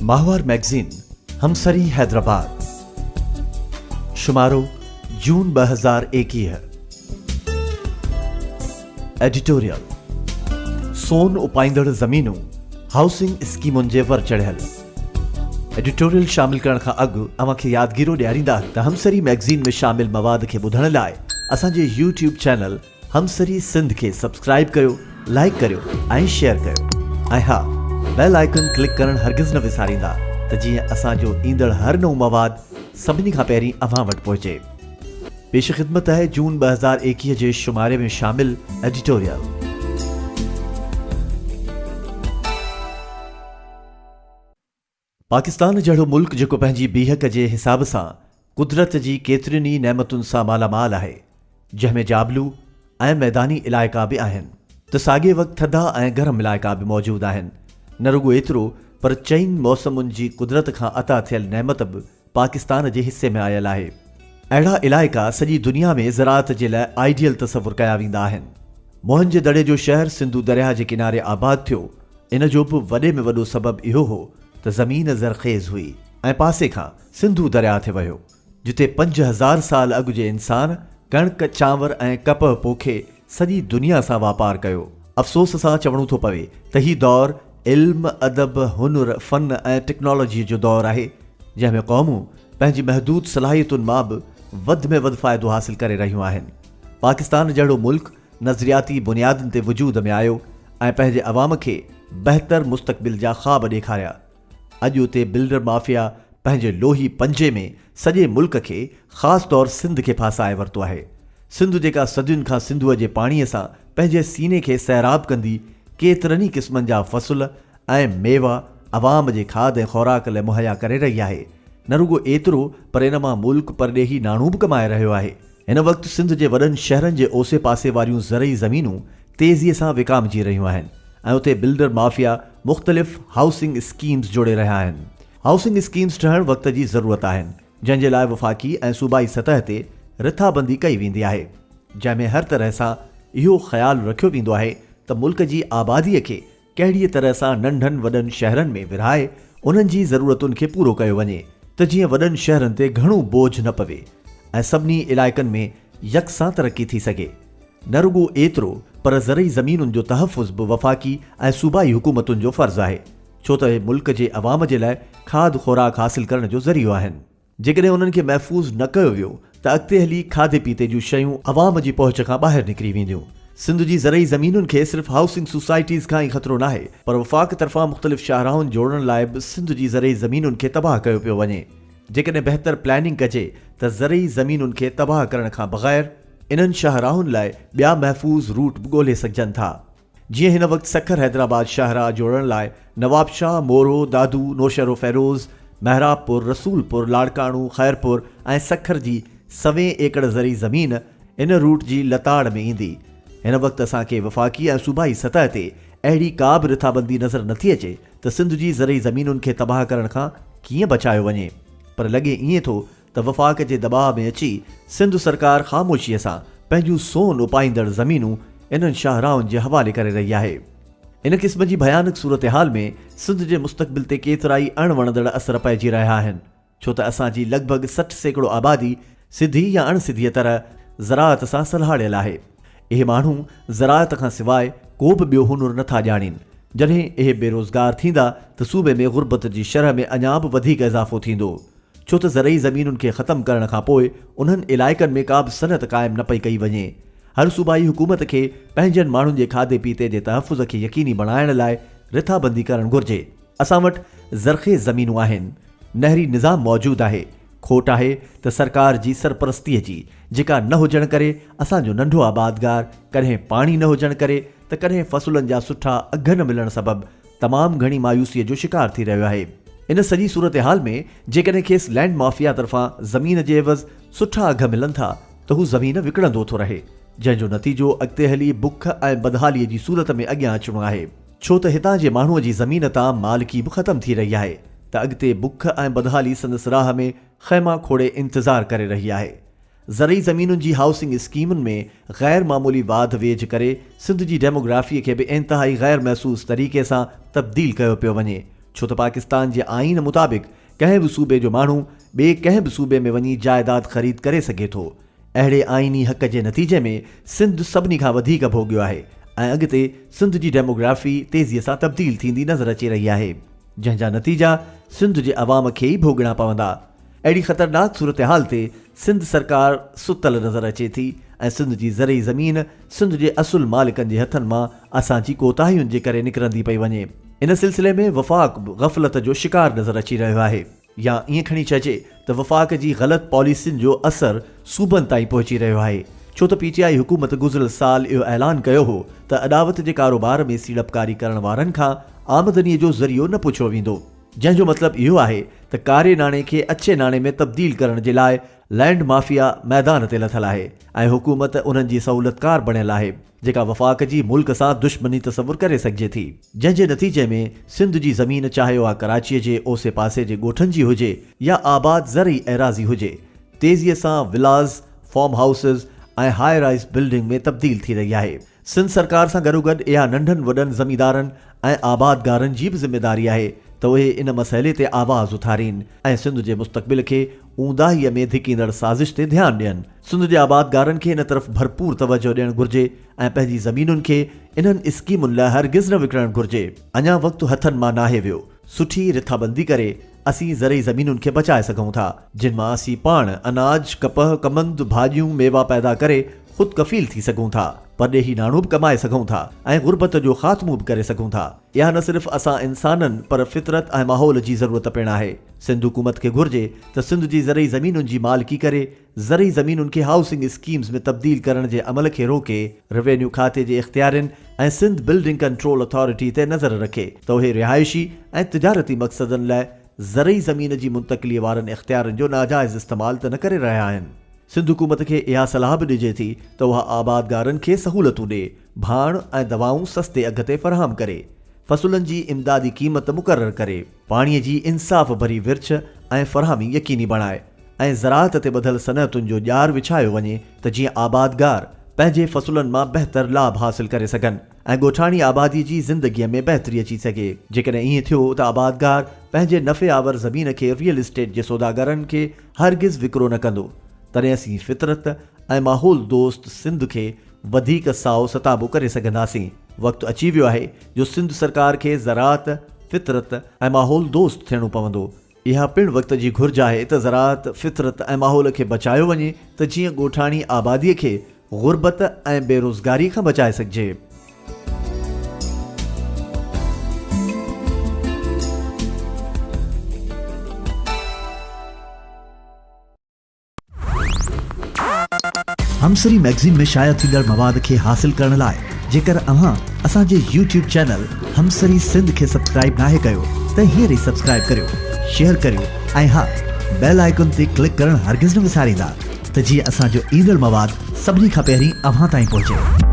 ماهوار مئگزين همسري حيدرآباد، شمارو جون 2021، ايڊيٽوريل، سون اپائيندڙ زمينون هائوسنگ اسڪيمن جي ور چڙهيل. ايڊيٽوريل شامل ڪرڻ کان اڳ اوهان کي يادگيرو ڏياريندا ته همسري مئگزين ۾ شامل مواد کي ٻڌڻ لاء اسان جي يوٽيوب چينل همسري سنڌ کي سبسڪرائيب ڪريو، لائيڪ ڪريو ۽ شيئر ڪيو ۽ ها بيل آئيڪن ڪلڪ ڪرڻ هرگز نه وساريندا ته جيئن اسان جو ايندڙ هر نئون مواد سڀني کان پهرين اوهان وٽ پهچي. پيش خدمت آهي جون 2021 جي شماري ۾ شامل ايڊيٽوريل. پاڪستان جهڙو ملڪ جيڪو پنهنجي بيهڪ جي حساب سان قدرت جي ڪيترين ئي نعمتن سان مالا مال آهي، جنهن ۾ جابلو ۽ ميداني علائقا به آهن ته ساڳئي وقت ٿڌا ۽ گرم علائقا به موجود آهن. نه رڳو ايترو پر چئن موسمن جي قدرت کان عطا ٿيل نعمت به پاڪستان جي حصي ۾ آيل آهي. اهڙا علائقا سڄي دنيا ۾ زراعت جي لاء آئيڊيل تصور ڪيا ويندا آهن. موهن جي دڙي جو شهر سنڌو درياهه جي ڪناري آباد ٿيو، ان جو به وڏي ۾ وڏو سبب اهو هو ته زمين زرخيز هئي ۽ پاسي کان سنڌو درياهه ٿي وهيو، جتي 5000 سال اڳ جي انسان ڪڻڪ، چانور ۽ ڪپهه پوکي سڄي دنيا سان واپار ڪيو. افسوس سان چوڻو ٿو پوي ته هي دور علم، ادب، هنر، فن ۽ ٽيڪنالاجيء جو دور آهي، جنهن ۾ قومون پنهنجي محدود صلاحيتن مان به وڌ ۾ وڌ فائدو حاصل ڪري رهيون آهن. پاڪستان جهڙو ملڪ نظرياتي بنيادن تي وجود ۾ آيو ۽ پنهنجي عوام کي بهتر مستقبل جا خواب ڏيکاريا. اڄ اتي بلڊر مافيا پنهنجي لوهي پنجي ۾ سڄي ملڪ کي خاص طور سنڌ کي ڦاسائي ورتو آهي. سنڌ جيڪا صدين کان سنڌوء جي پاڻيء سان پنهنجي سيني کي سيراب ڪندي ڪيترن ئي قسمن جا فصل ۽ ميوا عوام جي کاڌ ۽ خوراڪ لاء مهيا ڪري رهي آهي. نه رڳو ايترو پر ان مان ملڪ پرڏيهي ناڻو به ڪمائي رهيو آهي. هن وقت سنڌ جي وڏن شهرن جي اوسي پاسي واريون زرعي زمينون تيزيء سان وڪامجي رهيون آهن ۽ اتي بلڊر مافيا مختلف هائوسنگ اسڪيمز جوڙي رهيا آهن. هائوسنگ اسڪيمز ٺهڻ وقت جي ضرورت آهن، جنهن جي لاء وفاقي ۽ صوبائي سطح تي رٿابندي ڪئي ويندي آهي، جنهن ۾ هر طرح سان اهو خيال رکيو ويندو آهي ته ملڪ جي آباديء کي ڪهڙيء طرح سان ننڍن وڏن شهرن ۾ ورهائي انهن جي ضرورتن کي پورو ڪيو وڃي ته جيئن وڏن شهرن تي گهڻو بوجهه نه پوي ۽ سڀني علائقن ۾ يڪسان ترقي ٿي سگهي. نه رڳو ايترو پر زرعي زمينن جو تحفظ به وفاقي ۽ صوبائي حڪومتن جو فرض آهي ڇو ته اهي ملڪ جي عوام جي لاء کاڌ خوراڪ حاصل ڪرڻ جو ذريعو آهن. جيڪڏهن انهن کي محفوظ نه ڪيو ويو ته اڳتي هلي کاڌي پيتي جون شيون عوام جي پهچ کان ٻاهر نڪري وينديون. سنڌ جي زرعي زمينن کي صرف هائوسنگ سوسائٽيز کان ئي خطرو ناهي پر وفاق طرفان مختلف شاهراهن جوڙڻ لاء به سنڌ جي زرعي زمينن کي تباهه ڪيو پيو وڃي. جيڪڏهن بهتر پلاننگ ڪجي ته زرعي زمينن کي تباهه ڪرڻ کان بغير انهن شاهراهن لاء ٻيا محفوظ روٽ به ڳولي سگهجن ٿا. جيئن هن وقت سکر حيدرآباد شاهراهه جوڙڻ لاء نوابشاهه، مورو، دادو، نوشهروفيروز، محرابپور، رسولپور، لاڙڪاڻو، خيرپور ۽ سکر جي سوين ايڪڙ زرعي زمين ان روٽ جي لتاڙ ۾ ايندي. هن وقت اسان کي وفاقي ۽ صوبائي سطح تي اهڙي ڪا به رٿابندي نظر نٿي اچي ته سنڌ جي زرعي زمينن کي تباهه ڪرڻ کان ڪيئن بچايو وڃي پر لڳي ائين ٿو ته وفاق جي دٻاء ۾ اچي سنڌ سرڪار خاموشيء سان پنهنجون سون اپائيندڙ زمينون انهن شاهراهن جي حوالي ڪري رهي آهي. ان قسم جي ڀيانڪ صورتحال ۾ سنڌ جي مستقبل تي ڪيترائي اڻ وڻندڙ اثر پئجي رهيا آهن، ڇو ته اسان جي لڳ ڀڳ 60% آبادي سڌي يا اڻ سڌيء طرح زراعت سان سلهاڙيل آهي. اهي ماڻهو زراعت کان سواء ڪو به ٻيو هنر نه ٿا ڄاڻين. جڏهن اهي بيروزگار ٿيندا ته صوبي ۾ غربت جي شرح ۾ اڃا به وڌيڪ اضافو ٿيندو. ڇو ته زرعي زمينن کي ختم ڪرڻ کان پوء انهن علائقن ۾ ڪا به صنعت قائم نه پئي ڪئي وڃي. هر صوبائي حڪومت کي پنهنجن ماڻهن جي کاڌي پيتي جي تحفظ کي يقيني بڻائڻ لاء رٿابندي ڪرڻ گهرجي. اسان وٽ زرخيز زمينون آهن، نهري نظام موجود آهي، کوٽ آهي ته سرڪار جي سرپرستيء جي، جيڪا نه هجڻ ڪري اسان جو ننڍو آبادگار ڪڏهن پاڻي نه هجڻ ڪري ته ڪڏهن فصلن جا سٺا اگهه نه ملڻ سبب تمام گهڻي مايوسيء جو شڪار ٿي رهيو آهي. ان سڄي صورتحال ۾ جيڪڏهن کيس لينڊ مافيا طرفان زمين جي عيوض سٺا اگهه ملن ٿا ته هو زمين وڪڻندو ٿو رهي، جنهن جو نتيجو اڳتي هلي بک ۽ بدحاليء جي صورت ۾ اڳيان اچڻو آهي. ڇو ته هتان جي ماڻهوء جي زمين تان مالڪي به ختم ٿي رهي آهي ته اڳتي بک ۽ بدحالي سندس راهه ۾ خيما کوڙي انتظار ڪري رهي آهي. زرعي زمينن جي هائوسنگ اسڪيمن ۾ غير معمولي واڌ ويجهه ڪري سنڌ جي ڊيموگرافيء کي به انتهائي غير محسوس طريقي سان تبديل ڪيو پيو وڃي. ڇو ته پاڪستان جي آئين مطابق ڪنهن به صوبي جو ماڻهو ٻئي ڪنهن به صوبي ۾ وڃي جائيداد خريد ڪري سگهي ٿو. اهڙي آئيني حق جي نتيجي ۾ سنڌ سڀني کان وڌيڪ ڀوڳيو آهي ۽ اڳتي سنڌ جي ڊيموگرافي تيزي سان تبديل ٿيندي نظر اچي رهي آهي، جنهن جا نتيجا سنڌ جي عوام کي ئي ڀوڳڻا پوندا. اهڙي خطرناڪ صورتحال تي سنڌ سرڪار ستل نظر اچي ٿي ۽ سنڌ جي زرعي زمين سنڌ جي اصل مالڪن جي هٿن مان اسان جي ڪوتاهين جي ڪري نڪرندي پئي وڃي. ان سلسلي ۾ وفاق به غفلت جو شڪار نظر اچي رهيو آهي يا ائين کڻي چئجي ته وفاق جي غلط پاليسين جو اثر صوبن تائين پهچي رهيو آهي ڇو ته پي ٽي آء حڪومت گذريل سال اهو اعلان ڪيو هو ته اڏاوت جي ڪاروبار ۾ سيڙپڪاري ڪرڻ وارن کان آمدني جو ذريعو نه پڇيو ويندو. جنهن جو مطلب اهو آهي ته ڪاري ناڻي کي اڇي ناڻي ۾ تبديل ڪرڻ جي لاء لينڊ مافيا ميدان تي لٿل آهي ۽ حڪومت انهن جي سهولتڪار بڻيل آهي جيڪا وفاق جي ملڪ سان دشمني تصور ڪري سگهجي ٿي. جنهن جي نتيجي ۾ سنڌ جي زمين چاهي اها ڪراچي جي اوسي پاسي جي ڳوٺن جي هجي يا آباد زرعي ايراضي هجي تيزي سان villas, farm houses ۽ high rise building ۾ تبديل ٿي رهي آهي. سنڌ سرڪار سان گڏوگڏ اها ننڍن وڏن زميندارن ۽ آبادگارن جي به ذميداري آهي ته اهي ان مسئلي تي آواز اٿارين ۽ سنڌ جي مستقبل کي اونداهيء ۾ ڌڪيندڙ سازش تي ڌيان ڏين. سنڌ جي آبادگارن کي ان طرف ڀرپور توجهه ڏيڻ گهرجي ۽ پنهنجي زمينن کي انهن اسڪيمن لاء هرگز نه وڪڻڻ گهرجي. اڃا وقت هٿن مان ناهي ويو. سٺي رٿابندي ڪري اسين زرعي زمينن کي بچائي سگهون ٿا، جن مان اسين پاڻ اناج، ڪپهه، ڪمند، ڀاڄيون، ميوا پيدا ڪري خود ڪفيل ٿي سگهون ٿا، پرڏيهي ناڻو به ڪمائي سگهون ٿا ۽ غربت جو خاتمو به ڪري سگهون ٿا. اها نه صرف اسان انسانن پر فطرت ۽ ماحول جي ضرورت پڻ آهي. سنڌ حڪومت کي گهرجي ته سنڌ جي زرعي زمينن جي مالڪي ڪري زرعي زمينن کي هائوسنگ اسڪيمز ۾ تبديل ڪرڻ جي عمل کي روڪي، روينيو کاتي جي اختيارين ۽ سنڌ بلڊنگ ڪنٽرول اٿارٽي تي نظر رکي ته اهي رهائشي ۽ تجارتي مقصدن لاء زرعي زمين جي منتقلي وارن اختيارن جو ناجائز استعمال ته نه ڪري رهيا آهن. سنڌ حڪومت کي اها صلاح به ڏجي ٿي ته اها آبادگارن کي سهولتون ڏي، ڀاڻ ۽ دوائون سستي اگهه تي فراهم ڪري، فصلن جي امدادي قيمت مقرر ڪري، پاڻي جي انصاف ڀري ورڇ ۽ فراهمي يقيني بڻائي ۽ زراعت تي ٻڌل صنعتن جو ڄار وڇايو وڃي ته جيئن آبادگار پنهنجي فصلن مان بهتر لاڀ حاصل ڪري سگهن ۽ ڳوٺاڻي آبادي جي زندگي ۾ بهتري اچي سگهي. جيڪڏهن ائين ٿيو ته آبادگار پنهنجي نفعي آور زمين کي ريئل اسٽيٽ جي سوداگرن کي هرگز وڪرو نه ڪندو تڏهن اسين فطرت ۽ ماحول دوست سنڌ کي وڌيڪ سائو ستابو ڪري سگهنداسين. وقت اچي ويو آهي جو سنڌ سرڪار کي زراعت، فطرت ۽ ماحول دوست ٿيڻو پوندو. اها پڻ وقت جي گهرج آهي ته زراعت، فطرت ۽ ماحول کي بچايو وڃي ته جيئن ڳوٺاڻي آبادي کي غربت ۽ بيروزگاري کان بچائي سگهجي. همسري مئگزين ۾ شايع ٿيندڙ مواد کي حاصل ڪرڻ لاء جيڪر اوهان اسان جي يوٽيوب چينل همسري سنڌ کي سبسڪرائيب ناهي ڪيو ته هينئر ئي سبسڪرائيب ڪريو، شيئر ڪريو ۽ ها بيل آئيڪن تي ڪلڪ ڪرڻ هرگز نه وساريندا ته جيئن اسان جو ايندڙ مواد سڀني کان پهرين اوهان تائين پهچي.